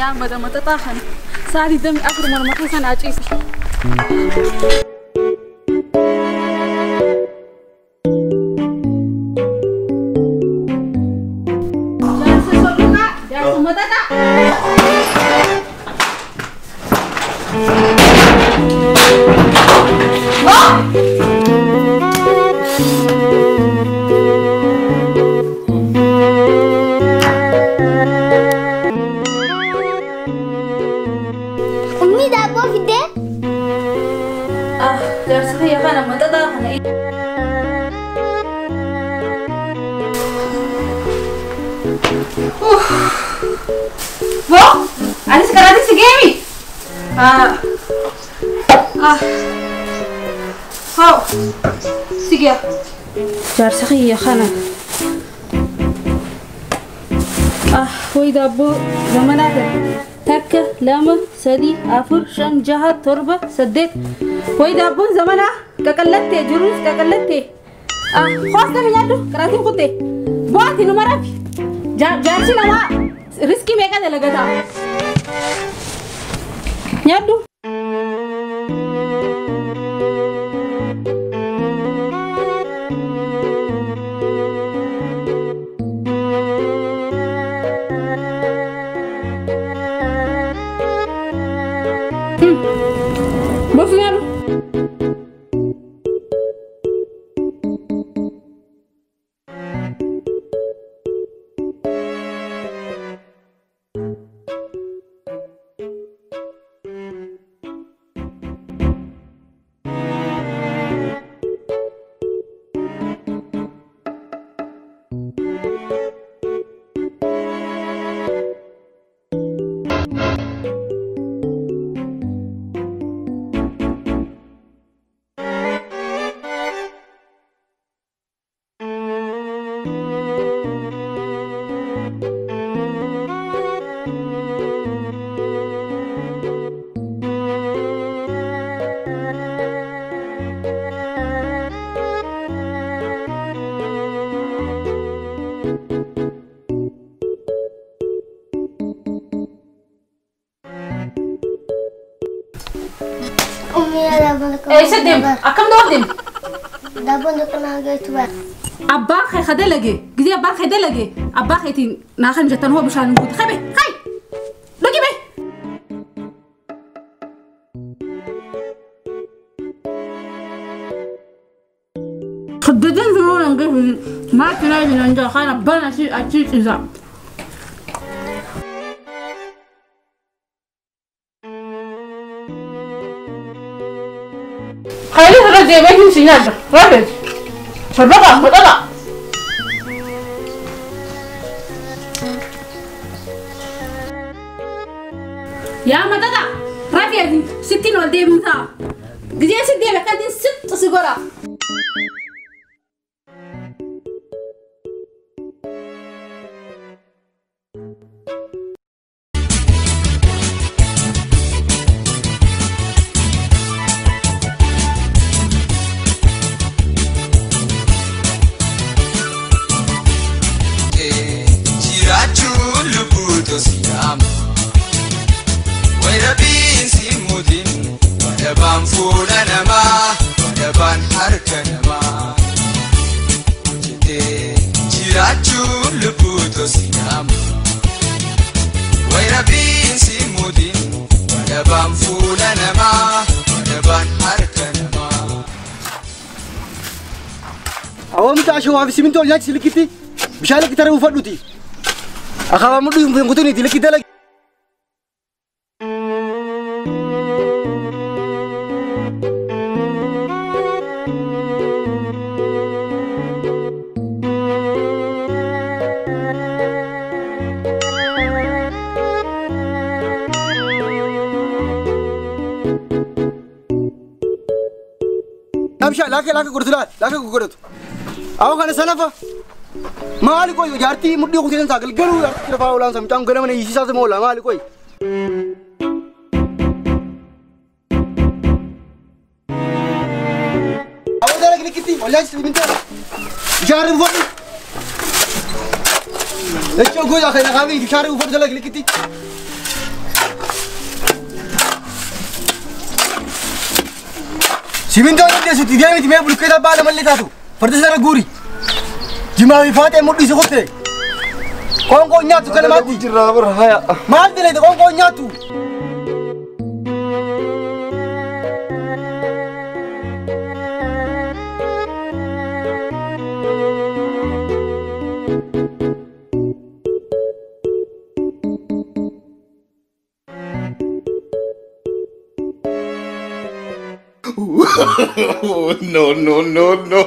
Yaa mata kana sa'a 24 morma keessan aciisa. Jaarsa soruqa jaarsa maxaxaa. Ummi daabboo fiddee? Ah, jaarsa kiyya kana maxaxaa kana. Bo, anis karaatiin si geemi. Ah, ah, hoo, si gee. Jaarsa kiyya kana. Ah, wayi daabboo zamanaa kana. Takka, lama, sadi, afur, shan, jaha, torba, saddeet. Wayi daabboon zamanaa qaqallattee jiruus qaqallattee. Ah, hoos nama nyaadhu karaatiin kutte. Bo'aati numa rafi. Jaarsi namaa riskii meeqa dalagataa? Nyaadhu. Bofu nyaadhu. Ummi daabboon tokko. Eessa deemu? Akkam doof deemu? Daabboon tokko naa geessu bara. Abbaan kee ka dalage gizee abbaan kee dalage abbaa keetiin naa kan jettan hoo bishaan hin guute qabe kai dhugi be. Khaddadan zuruun an geessu maa kinaa jiran jaa kan abbaan asii achii ciisa. Khayli irra deemee hin si nyaadha. Rabeet. Sorroqa maxaxa. Yaa maxaxa rafi sittiin ol deebiin ta'a. Gizee si deeme akkantiin sixxu si godha. Jiraachuun lubbuutu si'aama. Wayirabiin si mutiin wadabaan fuula namaa wadabaan harka namaa. Hojjetee jiraachuun lubbuutu si'aama. Wayirabiin si mutiin wadabaan fuula namaa wadabaan harka namaa. Awwaamta ashawaa fi simintoo ol nyaachisi likkitti bishaan likki taree uffadhuti. Akaawaa mudhii hin kutiniiti likki dalagi. Abshaa laakee laakee godhatu laal laakee godhatu. Awwa kana sanafa. Maali qoy jaartii mudhii kuteen saa galgaluu jaartii lafaa oolaan sa mucaan ganama hiisisaa sama oola maali qoy. Awwa dara likkitti ol nyaachisi simintoo. Bishaan uffadhu. Jechuun gosa kana qabii bishaan uffadhu dalagi likkitti. Simintoo dandeessutti deemiti mee bulkeeta baala mallee taatu farda sana guuri. Jimaa fi faaxee mudhiisi kutte. Qoonqoo nyaattu kanamaatti. Jirraa bara haya. Maal dileete qoonqoo nyaattu? No, no, no, no.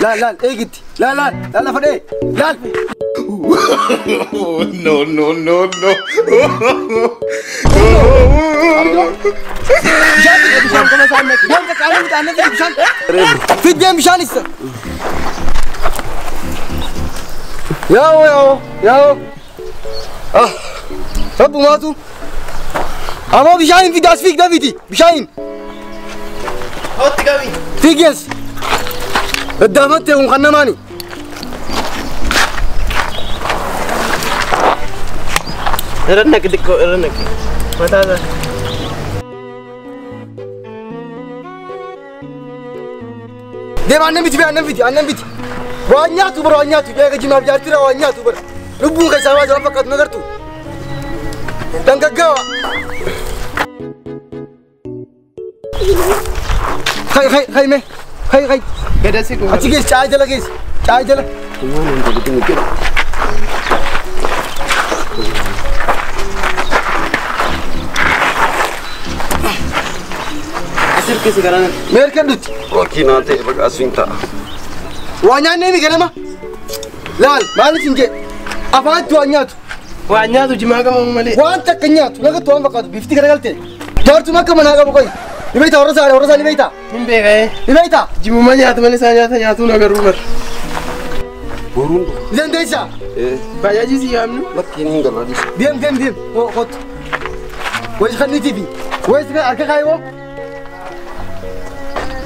Laal laal eegitti laal laal laal lafa dhee laal. No, no, no, no. Bishaan bishaan kana isaan naqi. Wanta qaama midhaan naqi bishaan. Fiddeen bishaan isa. Yaa'oo yaa'oo yaa'oo. Ah, rabbumaatu. Ammoo bishaan hin fidaas fiig dafiti bishaan. Hootti qabi. Fiigees. Daddaafattee kun kan namaani. Irra naqi xiqqoo irra naqi. Mataa isaa. Deema aannan biti aannan biti aannan biti. Waan nyaatu bara waan nyaatu eega jimaaf jaartiira waan nyaatu bara. Lubbuun keessaa waa jala fakkaatu nagartu. Dhangaggaawa. Kai kai kai mee kai kai. Gadasi kun. Achi geessi caa jala geessi caa jala. Asir keessa garaan. Mee harkadhutti. Wakii naa ta'e baqa asuun ta'a. Waa nyaannee mi ganama? Laal maaliif hin jee? Afaantti waan nyaatu. Waan nyaatu jimaa qabamu malee. Waan takka nyaatu nagatti waan fakkaatu bifti garagalte. Jaartuma akka manaa qabu qoyi. Ni beektaa warra isaa warra isaa ni beektaa? Hin beekee. Ni beektaa? Jimuma nyaatu malee isaa nyaata nyaatu na garuu bara. Boruun dhufa. Ni dandeessaa? Bajaajii si yaamnu. Lakkiin hin gabaabisa. Deem deem deem kottu. Wayis kanniitii fi wayis harka kaayoo.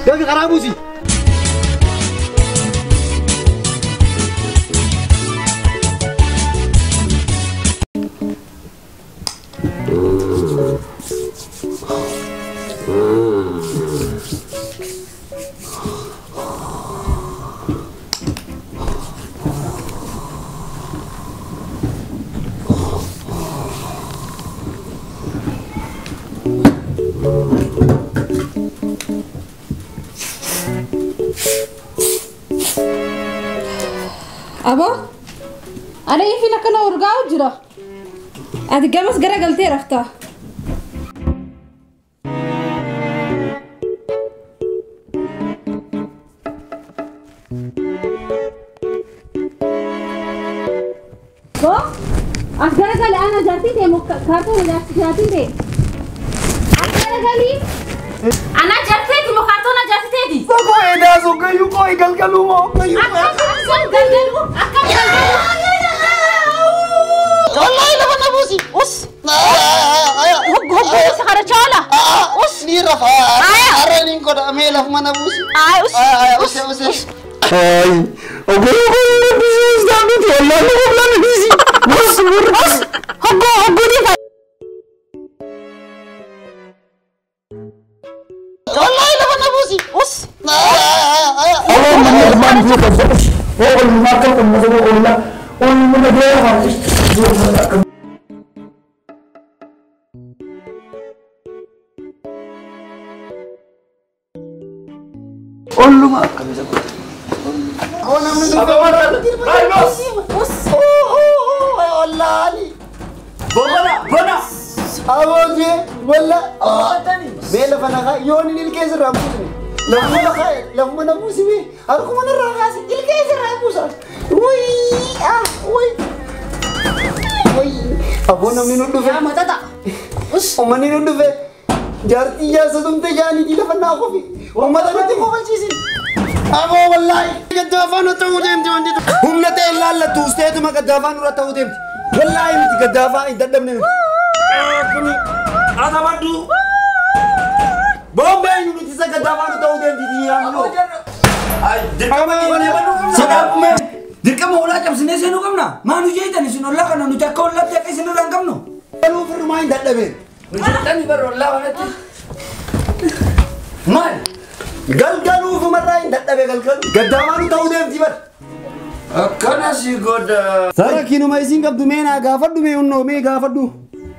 Deemi karaa buusi. Abo, ana ifi lakkana urgaa'u jira. Ati gamas garagaltee rafta. Bo, as garagali ana jaartii ta'e kaartoon jaartii ta'e. As garagali. Ana jaartii ta'e moo kaartoon jaartii ta'eeti? Sokoo edaa sokayyuu koo galgaluu moo kayyuu. Akkam galgaluu akkam galgaluu. Wallahi lafa na buusi. Us. Hoggu isa kana chaala. Us ni rafa. Arra ni godha mee lafuma na buusi. Ay us. Us us us. Ay, Us us. Hoggu hoggu ni fa. Wallahi lafa na buusi. Us. Olluma akkamisa godhe. Uummanni nu dhufe jaartii jaarsa tumte jaaniitii lafa naa qofi uummata nutti kofalchiisin. Aboo wallaahi gaddaafaan nu ta'uu deemti wanti humna ta'e laallattu usteetuma gaddaafaan nurra ta'uu deemti. Wallaahi nuti gaddaafaa hin dadhabne nuti. Kuni atabaddu. Bombee nuti isa gaddaafaan nu ta'uu deemti diinaan nu. Dirqama hoolaa cabsuu. cabsinee seenuu qabna. Maa nu jeetan isin ollaa kana nuti akka ollaatti akka isin irraa hin qabnu. Galuu firrumaa hin dadhabeen. Nu jettanii bara ollaa kanatti. Maal? Galgaluu ofumarraa hin dadhabe galgalu. Gaddaamaa nu ta'uu deemti bara. Akkana si godha. Sara kinuma isin qabdu mee naa gaafadhu mee hunnoo mee gaafadhu.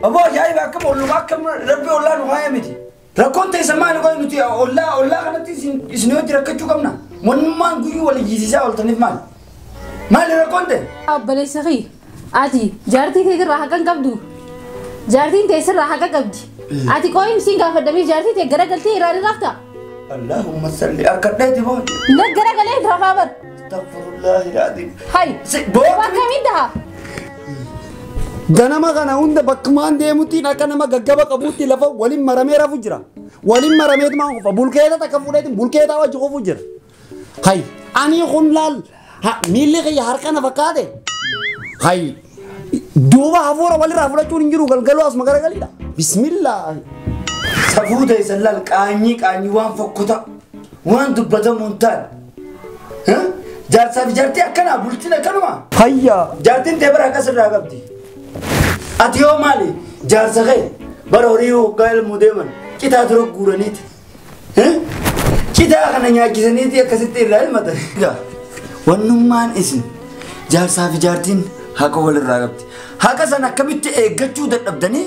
Obbo ajaa'iba akkam ollumaa akkam rabbi ollaa nu haaya miti. Rakkoon teessa maali qoy nuti ollaa kanatti isin wajji rakkachuu qabna. Mannummaan guyyuu wal ijjiisisaa ooltaniif maali? Maali rakkoon ta'e? Obboleessa kiyya ati jaartii kee irraa haqa hin qabdu. Jaartiin tee sirraa haqa qabdi. Ati qoyim siin gaafadhamee jaartii tee garagaltee irraa ni rafta. Allahumma salli harkadheeti boo. Na garagalee rafaa bar. Astaghfirullahi alazim. Hay. Boo Akkamiin ta'a? Ganama kana hunda bakkumaan deemutti akka nama gaggaba qabuutti lafa waliin maramee rafu jira. Waliin marameetu maan qofa bulkeeta takka fuudheetiin bulkeetaa wajji qofu jira. Hay ani kun laal miilli kiyya harka na fakkaate. Hay duuba hafuura walirraa fudhachuun hin jiru galgaluu asuma garagaliidha. Bismillah. Safuu teessan laal qaanyii qaanyii waan fokkota waan dubbatamu hin taane. Jaarsaa fi jaartii akkanaa bultiin akkanuma. Hayya. Jaartiin tee bara akkas irraa qabdi. Ati yoo maali jaarsa kee bara horii hoggaa ilmuu deeman citaa dura guuraniiti. Citaa kana nyaachisaniiti akkasitti irraa ilmatan. Wannummaan isin jaarsaa fi jaartiin haqa walirraa qabdi. Haqa sana akkamitti eeggachuu dadhabdanii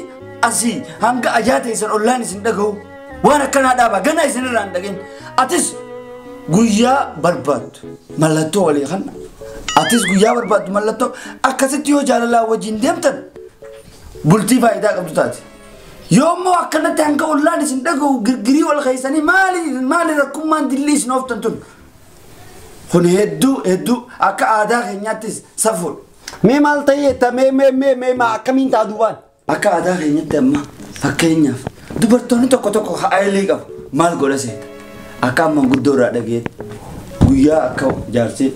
asii hanga ajaa teessan ollaan isin dhaga'u. Waan akkanaa dhaabaa ganaa isin irraa hin dhageen. Atis guyyaa barbaaddu mallattoo walii kanna. Atis guyyaa barbaaddu mallattoo akkasitti yoo jaalalaa wajjin deemtan bultii faayidaa qabdu taate. Yoo immoo akkanatti hanga ollaan isin dhaga'u girgirii wal keessanii maali maali rakkummaan dillii isin ooftan tun. Kun hedduu hedduu akka aadaa keenyaattis safuudha. Mee maal ta'ee ta mee mee mee mee maa akkamiin ta'a duubaan? Akka aadaa keenyatti amma fakkeenyaaf dubartoonni tokko tokko haayilii qabu maal godha seeta. Akka amma guddoo irraa dhageetti guyyaa akka jaarsi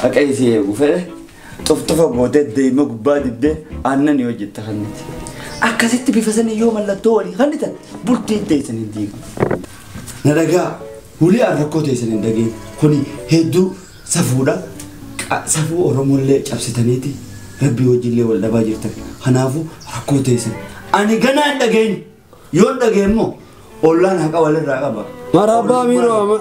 haqa isii eegu fedhe xufxufa gootee deema gubbaa dibdee aannan yoo hojjetta kanniti. Akkasitti bifa sanii yoo mallattoo walii kannitan bultii teessan hin diigamu. Na dhagaa hulii aan rakkoo teessan hin dhageen kuni hedduu safuudha. Safuu Oromollee cabsitaniiti rabbii wajjillee wal dhabaa jirtan. Kanaafuu rakkoo teessan. Ani ganaa hin dhageenye yoo hin dhageen immoo ollaan haqa walirraa qaba. Marabbaa miiroo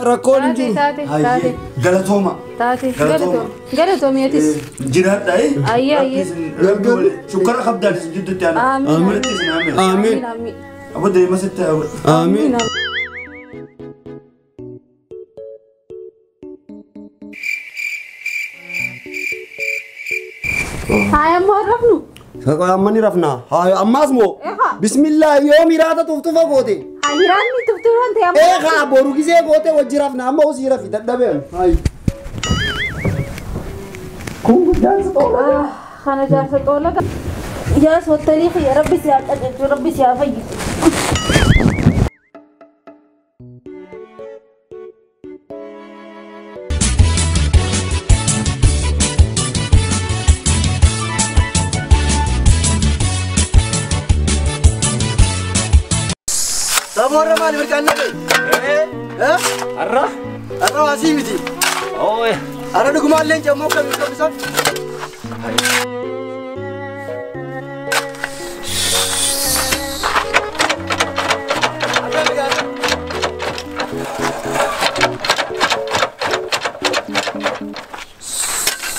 rakkoon hin jiru. Taate taate. Galatooma. Taate galatoom. Galatoom atis. Jiraadha. Ayyee ayyee. Shukkara qabdaan isin jidduutti aana. Amiin. Walitti isin amiin. Amiin. Amiin. Abbo deema sitti haa. Amiin. Haaya ammoo rafnu. Amma ni rafna. Haaya ammaas moo? Eegaa. Bismillah yoo miraata tuftufa goote. Hiraanni tuftufan ta'e amma. Eegaa boru gisee goote wajji rafna amma osii rafi dadhabeen. Hayi. Kun guddaan si xoola. Kana jaarsa xoola. Yaa soottalii xiyya rabbi si haa qajeelchu rabbi si haa fayyisu. Samoorra maali mirqaan naqe? Har'a? Har'a waasii miti. Ooye. Har'a dhugumaallee cammoo kan qabisa.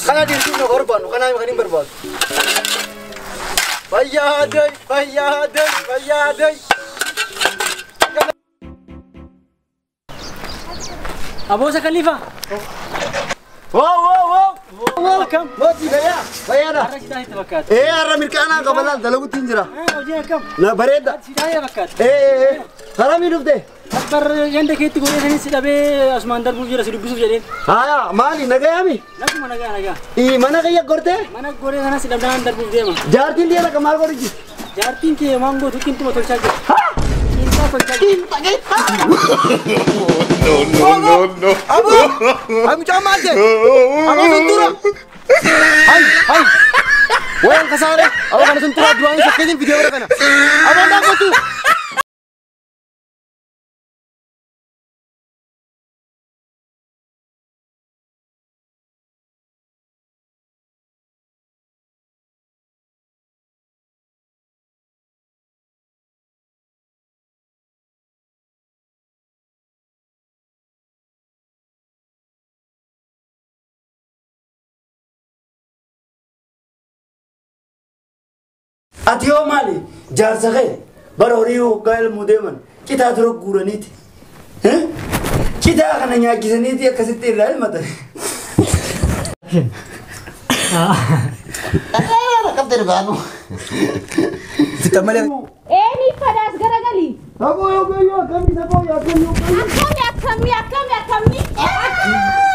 Kana dirtuu na barbaannu kanaa kan hin barbaadu. Fayyaa day fayyaa day fayyaa day. Aboosa Khalifa. Wow wow wow. Welcome. Mooti fayyaa fayyaadha. Har'a sitaa itti fakkaata. Ee har'a mirqaanaa qaba laal dalaguutti hin jira. Hojii akkam? Na bareeda. Sitaa fakkaata. Ee karaa mii dhufte? Akbar ganda keetti godhee sanis si dhabee asumaan darbuuf jira si dubbisuuf jedheen. Haaya maali nagayaami? Naguma nagaa nagaa. Ii mana kiyya gortee? Mana godhee sanas si dhabnaan darbuuf deema. Jaartiin dhiyeera kan maal godhi? Jaartiin kee maan gootu qinxuma tolchaa jira. Qinxaa tolchaa jira. No, no, no, no. Abu! Ay, mucaan maal ta'e? Aboo suntuura! Hay, hay! Wayaan kasaare! Aboo kana suntuura duraanii fakkeetiin fidee bara kana. Aboo dhaabbatu! Ati yoo maali jaarsa kee bara horii hoggaa ilmuu deeman citaa dura guuraniiti. Citaa kana nyaachisaniiti akkasitti irraa ilmatan. Qabdee dhugaanu. Fixa malee. Eenyu fadaas garagalii. Saboo yoo gayyoo akkamii saboo yoo akkamii. Akkamii akkamii akkamii akkamii.